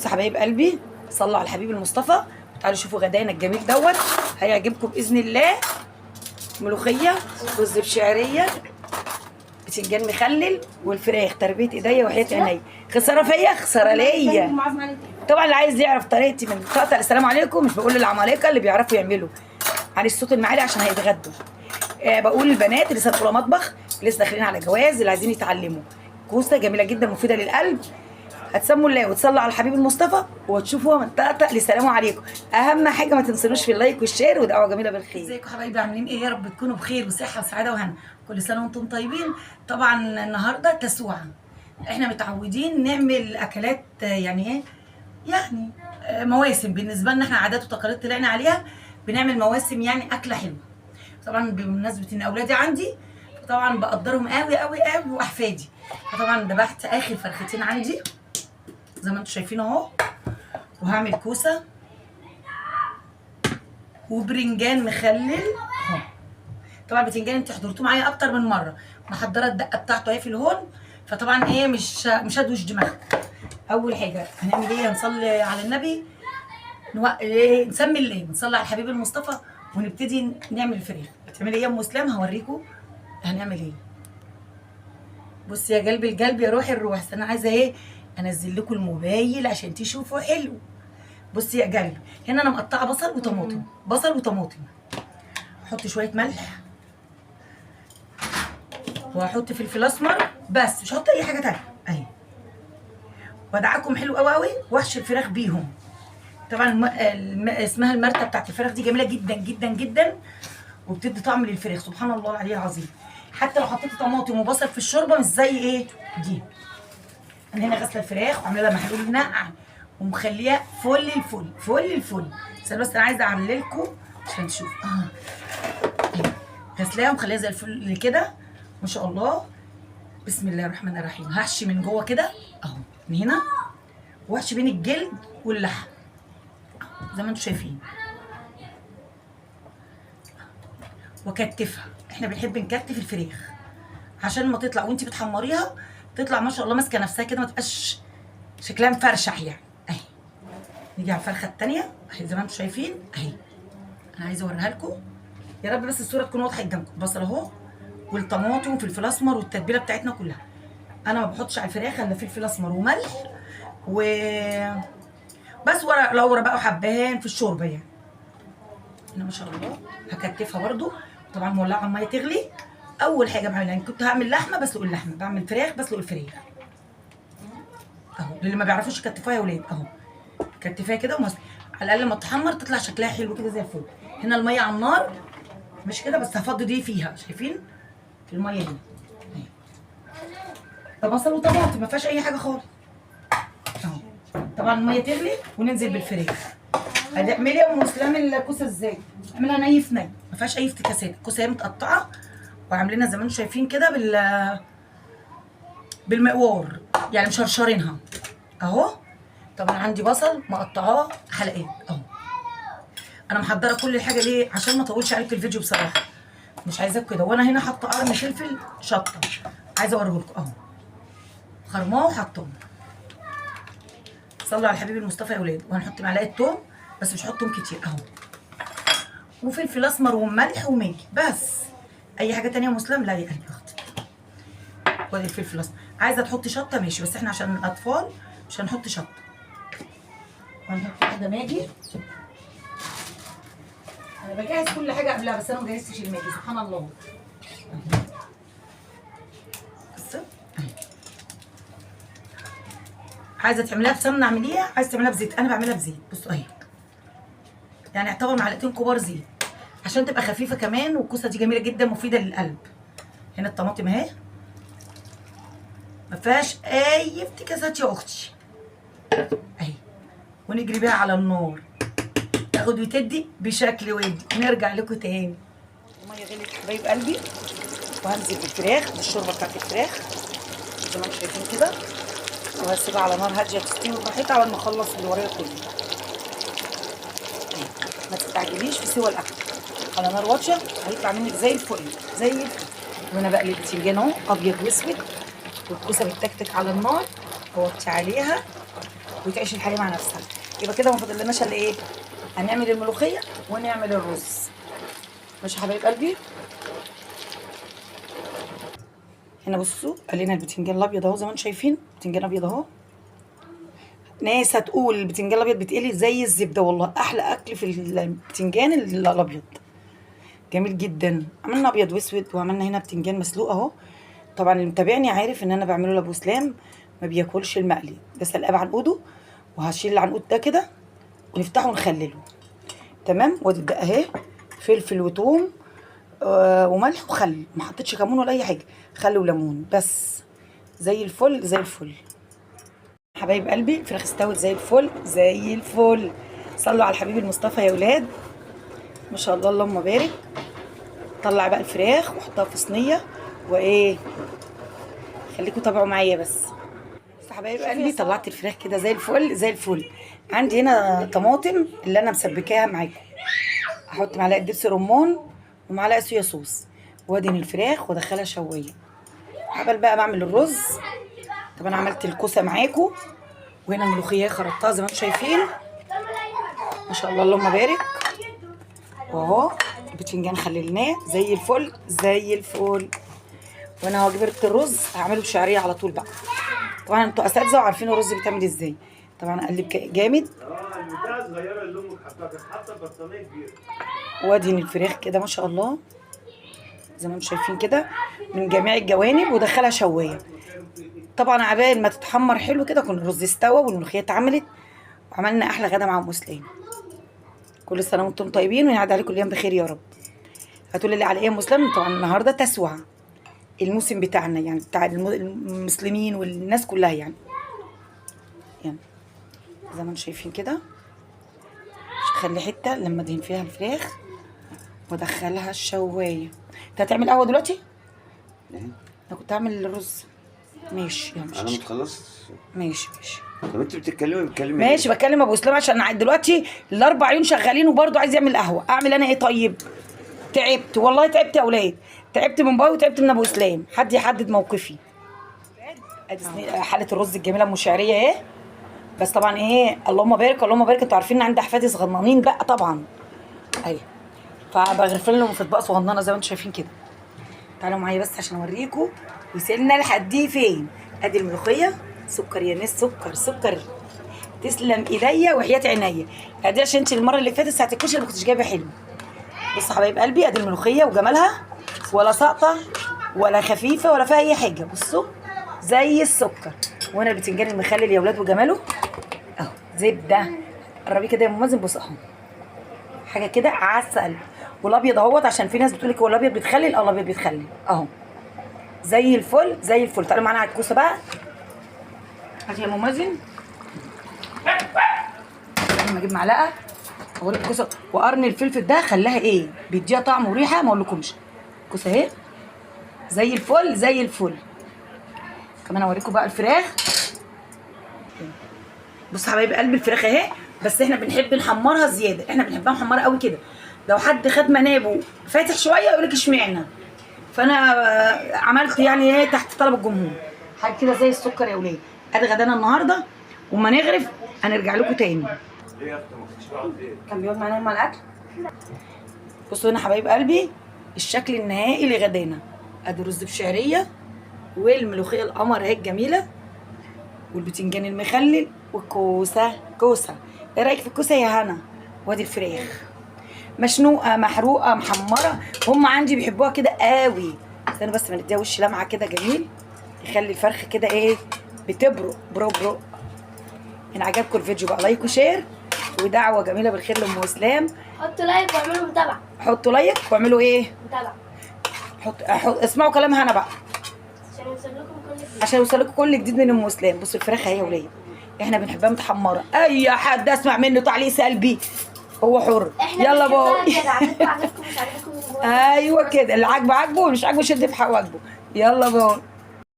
بصوا حبايب قلبي، صلوا على الحبيب المصطفى. تعالوا شوفوا غدانا الجميل دوت، هيعجبكم باذن الله. ملوخية، رز بشعريه، بتنجان مخلل، والفراخ تربيه ايديا وحياه عينيا. خسارة فيا خسارة ليا. طبعا اللي عايز يعرف طريقتي من طقطق السلام عليكم، مش بقول للعمالقه اللي بيعرفوا يعملوا على الصوت المعالي عشان هيتغدوا. بقول للبنات اللي لسه داخله مطبخ، لسه داخلين على جواز، اللي عايزين يتعلموا كوسة جميلة جدا مفيدة للقلب، هتسموا الله وتصلوا على الحبيب المصطفى وتشوفوها من طقطق لسلام عليكم. اهم حاجة ما تنسونوش في ال like وال share ودعوة جميلة بالخير. ازيكم حبايبي، عاملين ايه؟ يا رب تكونوا بخير وصحة وسعادة وهنا. كل سنة وانتم طيبين. طبعا النهارده تسوعه، احنا متعودين نعمل اكلات يعني ايه، يعني مواسم بالنسبة لنا، احنا عادات وتقاليد طلعنا عليها، بنعمل مواسم يعني اكله حلوة. طبعا بمناسبة ان اولادي عندي، طبعا بقدرهم قوي قوي قوي واحفادي. فطبعا ذبحت اخر فرختين عندي زي ما انتم شايفين اهو، وهعمل كوسة وبرنجان مخلل اهو. طبعا البتنجان انتوا حضرتوه معايا اكتر من مرة، محضرة الدقة بتاعته اهي في الهون، فطبعا ايه مش هدوش دماغكم. اول حاجة هنعمل ايه؟ هنصلي على النبي، إيه؟ نسمي الله ونصلي على الحبيب المصطفى ونبتدي نعمل الفراخ. هتعملي ايه يا ام اسلام؟ هوريكم هنعمل ايه. بصي يا قلبي القلب يا روحي الروح، بس انا عايزه ايه، انزل لكم الموبايل عشان تشوفوا حلو. بصي يا قلبي، هنا انا مقطعه بصل وطماطم، بصل وطماطم، احط شوية ملح واحط فلفل اسمر بس، مش هحط اي حاجة تانية اهي. وادعكم حلو قوي قوي واحشي الفراخ بيهم. طبعا اسمها المرته بتاعت الفراخ دي جميلة جدا جدا جدا، وبتدي طعم للفراخ سبحان الله العلي العظيم. حتى لو حطيتي طماطم وبصل في الشوربة مش زي ايه دي. انا هنا غاسله الفراخ وعامله لها محلول نقع ومخليها فل الفل فل الفل. بس انا عايزه اعمل لكم عشان تشوفوا. غسلاها ومخليها زي الفل كده ما شاء الله. بسم الله الرحمن الرحيم. هحشي من جوه كده اهو من هنا، واحشي بين الجلد واللحم زي ما انتم شايفين، واكتفها. احنا بنحب نكتف الفراخ عشان ما تطلع وانت بتحمريها تطلع ما شاء الله ماسكه نفسها كده، ما تبقاش شكلها مفرشح يعني. اهي نيجي على الفرخه الثانية اهي زي ما انتم شايفين اهي. انا عايزه اوريها لكم يا رب بس الصورة تكون واضحة قدامكم. البصل اهو والطماطم وفلفل اسمر والتتبيله بتاعتنا كلها. انا ما بحطش على الفراخ الا فلفل اسمر وملح و بس، ورق لورا بقى وحبهان في الشوربة يعني. انا ما شاء الله هكتفها برده. طبعا مولعه المية تغلي. اول حاجة بعملها يعني كنت هعمل لحمه بسلق اللحمة، بعمل فراخ بسلق الفراخ اهو. للي ما بيعرفوش يكتفوها يا ولاد اهو، كتفيها كده على الاقل ما تحمر تطلع شكلها حلو كده زي الفل. هنا المية على النار مش كده بس، هفضي دي فيها شايفين في المية دي اهي. بصل وطماطم ما فيهاش اي حاجة خالص اهو. طبعا المية تغلي وننزل بالفراخ. هتعملي يا ام اسلام الكوسه ازاي؟ اعملها ني في ني، ما فيهاش اي افتكاسات. الكوسه هي متقطعه وعاملينها زي ما انتم شايفين كده بالمقوار يعني مشرشرينها اهو. طبعا عندي بصل مقطعاه حلقات اهو. انا محضرة كل الحاجة ليه؟ عشان ما اطولش عليكم الفيديو بصراحة، مش عايزاكم كده. وانا هنا حاطه قرن فلفل شطه عايزه اوريه لكم اهو، خرماه وحطاه. صلوا على الحبيب المصطفى يا اولاد. وهنحط معلقه توم بس مش هحط توم كتير اهو، وفلفل اسمر وملح وماجي بس. اي حاجة تانية يا مسلم؟ لا يا قلبي اختي. وادي الفلفل الاسمر. عايزه تحطي شطه ماشي، بس احنا عشان الاطفال مش هنحط شطه. وهنحط واحدة ماجي. انا بجهز كل حاجة قبلها بس انا ما جهزتش الماجي سبحان الله. بس عايزه تعمليها بسمنه اعمليها، عايزه تعمليها بزيت انا بعملها بزيت. بصوا اهي، يعني اعتبر معلقتين كبار زيت عشان تبقى خفيفة كمان. والكوسه دي جميلة جدا مفيدة للقلب. هنا الطماطم اهي ما فيهاش اي افتكاسات يا اختي اهي. ونجري بيها على النار تاخد وتدي بشكل ودي. نرجع لكم تاني. المية غليت حبايب قلبي، وهنزل بالفراخ بالشوربه بتاعت الفراخ زي ما انتم شايفين كده، وهسيبها على نار هادية تستوي براحتها على ما اخلص اللي ورايا كله. ما تستعجليش في سوى الاكل، على نار واطية هيطلع منك زي الفل زي الفل. وانا بقلب البتنجان اهو ابيض واسود، والكوسه بتتكتك على النار، اوطي عليها. وتعيش الحياة مع نفسها. يبقى كده ما فاضلناش الا ايه؟ هنعمل الملوخية ونعمل الرز. ماشي يا حبايب قلبي. هنا بصوا قلينا البتنجان الابيض اهو زي ما انتم شايفين، بتنجان ابيض اهو. ناس هتقول البتنجان الابيض بيتقلي زي الزبدة، والله احلى اكل في البتنجان الابيض، جميل جدا. عملنا ابيض واسود، وعملنا هنا بتنجان مسلوق اهو. طبعا اللي متابعني عارف ان انا بعمله لابو اسلام، ما بياكلش المقلي، بس سلقاه بعنقوده، وهشيل العنقود ده كده ونفتحه ونخلله. تمام. وادي الدقة اهي، فلفل وثوم وملح وخل، ما حطيتش كمون ولا اي حاجة، خل وليمون بس، زي الفل زي الفل. حبايب قلبي الفراخ استوت زي الفل زي الفل. صلوا على الحبيب المصطفى يا ولاد، ما شاء الله اللهم بارك. طلع بقى الفراخ وحطها في صينية، وايه خليكم تابعوا معايا بس. بس حبايب قلبي طلعت الفراخ كده زي الفل زي الفل. عندي هنا طماطم اللي انا مسبكاها معاكم، احط معلقه دبس رمان ومعلقة صويا صوص، وادهن الفراخ وادخلها شوايه. قبل بقى بعمل الرز. طب انا عملت الكوسه معاكم، وهنا الملوخية خرطتها زي ما انتم شايفين، ما شاء الله اللهم بارك. واهو البتنجان خللناه زي الفل زي الفل. وانا هجيب الرز هعمله بشعريه على طول بقى. طبعا انتوا اساتذة وعارفين الرز بيتعمل ازاي. طبعا اقلب جامد. البتاعه الصغيرة اللي امك حطاها كانت حاطه بطانيه كبيرة. وادهن الفراخ كده ما شاء الله زي ما انتم شايفين كده من جميع الجوانب، ودخلها شوايه. طبعا عبال ما تتحمر حلو كده كان الرز استوى والملوخيه اتعملت، وعملنا احلى غدا مع ام اسلام. كل سنة وانتم طيبين، وينعاد عليكم الايام بخير يا رب. هتقولي لي على ايه يا ام اسلام؟ طبعا النهارده تسوع، الموسم بتاعنا يعني بتاع المسلمين والناس كلها يعني. يعني زي ما انتم شايفين كده، مش هخلي حتة لما ادهن فيها الفراخ وادخلها الشوايه. انت هتعمل قهوة دلوقتي؟ إيه؟ انا كنت هعمل الرز. ماشي يلا، مش انا ما مشكلة. خلصتش. ماشي ماشي طب انت بتتكلمي ماشي. ليه؟ بكلم ابو اسلام عشان دلوقتي الاربع عيون شغالين وبرضه عايز يعمل قهوة. اعمل انا ايه طيب؟ تعبت والله، تعبت يا اولاد، تعبت من باي وتعبت من ابو اسلام. حد يحدد موقفي. ادي حاله الرز الجميلة ام شعرية اهي. بس طبعا ايه، اللهم بارك اللهم بارك. انتوا عارفين ان عندي احفادي صغننين بقى طبعا اهي، فبغرف لهم في اطباق صغننه زي ما انتوا شايفين كده. تعالوا معايا بس عشان اوريكم وصلنا لحد فين. ادي الملوخية، سكر يا ناس، سكر سكر، تسلم ايديا وحياه عينيا. ادي عشان انت المرة اللي فاتت ساعة الكشري ما كنتش جايبه حلو. بصوا حبايب قلبي، ادي الملوخية وجمالها، ولا ساقطه ولا خفيفة ولا فيها اي حاجة. بصوا زي السكر. وانا البتنجان المخلل يا ولاد وجماله اهو، زبدة. قربي كده يا ام مازن، بص اهو، حاجة كده عسل. والابيض اهوت، عشان في ناس بتقول لك هو الابيض بيتخلل. اه الابيض بيتخلل اهو، زي الفل زي الفل. تعالوا معانا على الكوسه بقى. هاتي يا ام مازن، لما اجيب معلقه اقول الكوسه. وقرن الفلفل ده خلاها ايه، بيديها طعم وريحه ما اقولكمش. الكوسه اهي زي الفل زي الفل. كمان اوريكم بقى الفراخ. بصوا حبايب قلبي الفراخ اهي، بس احنا بنحب نحمرها زيادة، احنا بنحبها محمرة قوي كده. لو حد خد منابه فاتح شوية يقول لك اشمعنى، فانا عملت يعني ايه تحت طلب الجمهور، حاجة كده زي السكر يا ولاد. ادي غدانا النهارده، وما نغرف هنرجع لكم تاني. ليه يا اختي ما كنتش بقعد ليه؟ كان بيقعد معانا مع الاكل. بصوا هنا حبايب قلبي الشكل النهائي لغدانا. ادي رز بشعريه والملوخيه القمر اهي الجميلة، والبتنجان المخلل، والكوسه. كوسة، ايه رايك في الكوسه يا هنا؟ وادي الفراخ مشنوقه محروقة محمرة، هم عندي بيحبوها كده قوي. استنى بس ما نديها وش لمعة كده جميل، يخلي الفرخه كده ايه، بتبرق برق برق. ان عجبكم الفيديو بقى like و share، ودعوة جميلة بالخير لام اسلام. حطوا like واعملوا متابعه. حطوا like واعملوا ايه؟ متابعه. حط اسمعوا كلام هنا بقى عشان يوصل لكم كل جديد. عشان يوصل لكم كل جديد من ام اسلام. بصوا الفراخ اهي يا وليه، احنا بنحبها متحمره. اي حد اسمع منه تعليق سلبي هو حر. احنا يلا بنحبها bye. كده، عجبكم عجبكم، مش عاجبكم. ايوه كده، اللي عاجبه عاجبه واللي مش عاجبه شد في حواجبه. يلا bye.